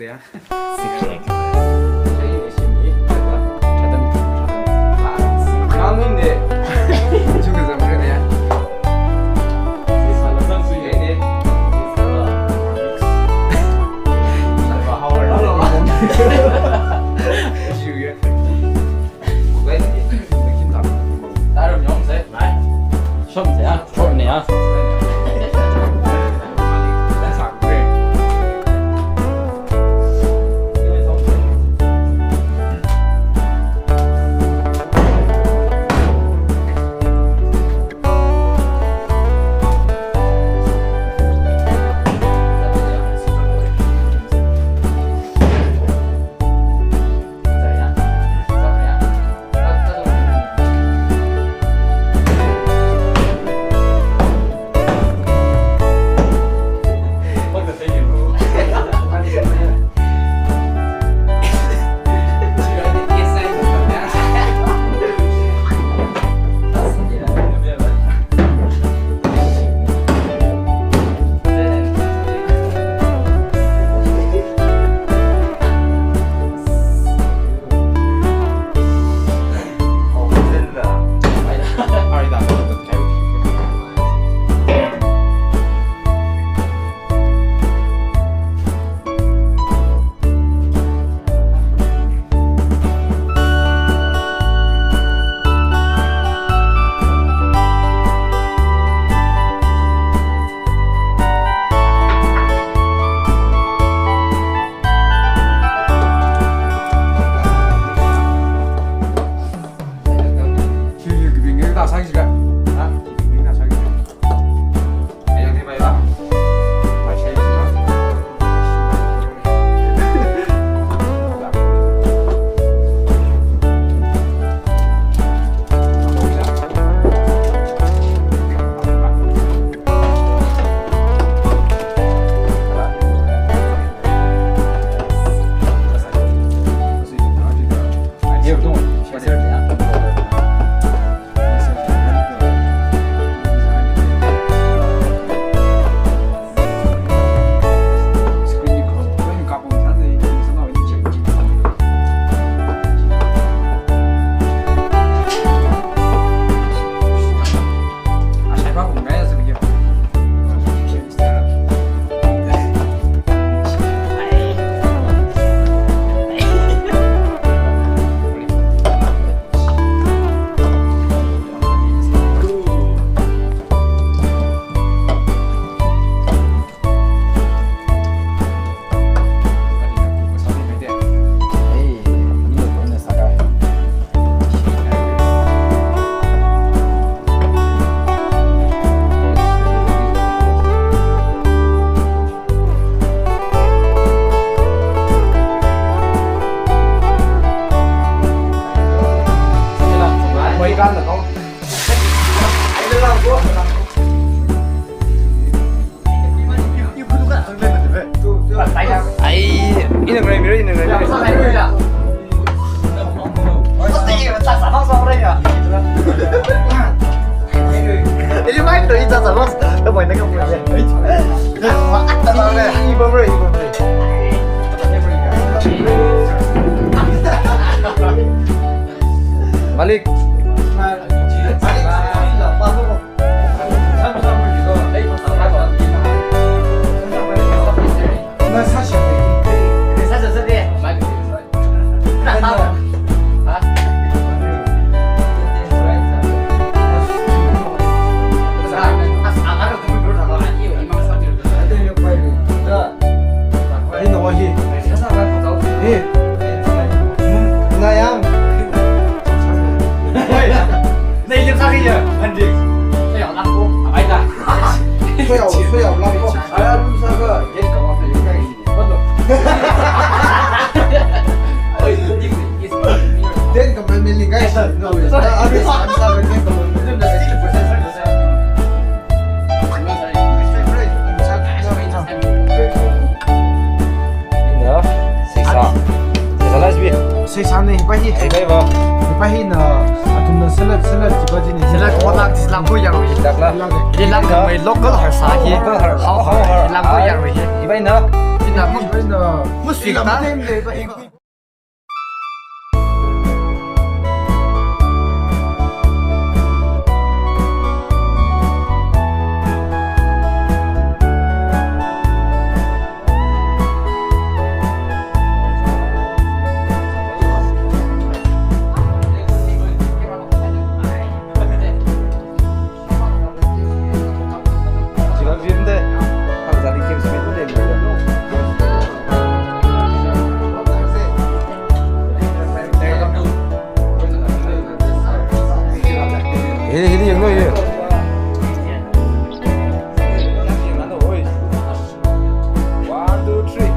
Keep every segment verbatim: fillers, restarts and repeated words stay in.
Six lakh. Ai, ina ngai mira, ina ngai mira. Malik. Seisāne hipa hi. Hipa hi ba. Hipa hina, athumna salad, salad jipa jine. Salad ko lak, lak ko yarui. Lak la. Lak. Hili lak ka mai local harsā hi. Local harsā. Hao, hao, hao. Lak ko yarui hi. Hipa hina. Hina mu-, hina. Musik ta. Hipa hi. Hili, hili, yanglu, hili. One, two, three.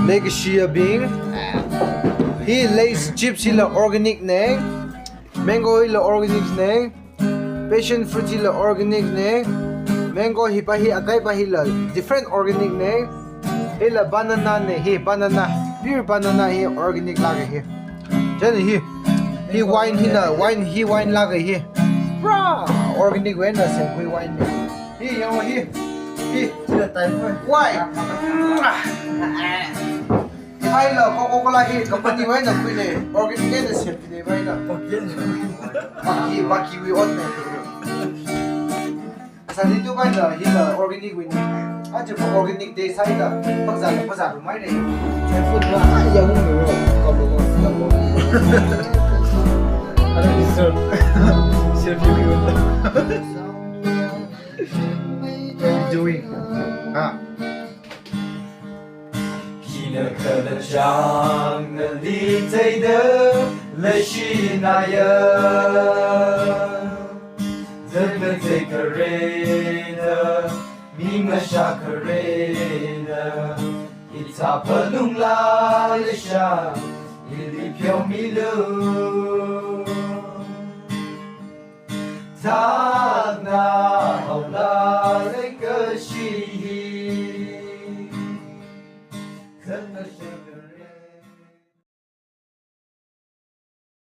Leikashiyabing. Hi Lay's chips hila organic ne. Mango hila organic ne. Passion fruit hila organic ne. Mango hipa hi akaipa hila different organic ne. Hila banana ne, hi banana. Pure banana hi organic lāka hi. Chieina hi. Hi wine hina, wine hi wine lāka hi. Pura organic wine na semkhui wine ne. Hi, yanglu hi. Hi, chila time khui. Why? Hi la, Coca-Cola hi company wui eina khuinei, organic eina semminei hi la. Baki, baki wui ot nei. Sāni tu bai la, hi la organic wui nei. Aja ko organic de sai la, phazā la phazā ru mai nei. Chai food la, ai, ya hung ro, ka lo, ka lo. Ada dessert. Selfie view. Enjoying. Ha. Khina khala chang nali theida leishinaya. Zanga thei kharena, mi masha kharena, ithā phalungla leisha, ili pheomilu. Thā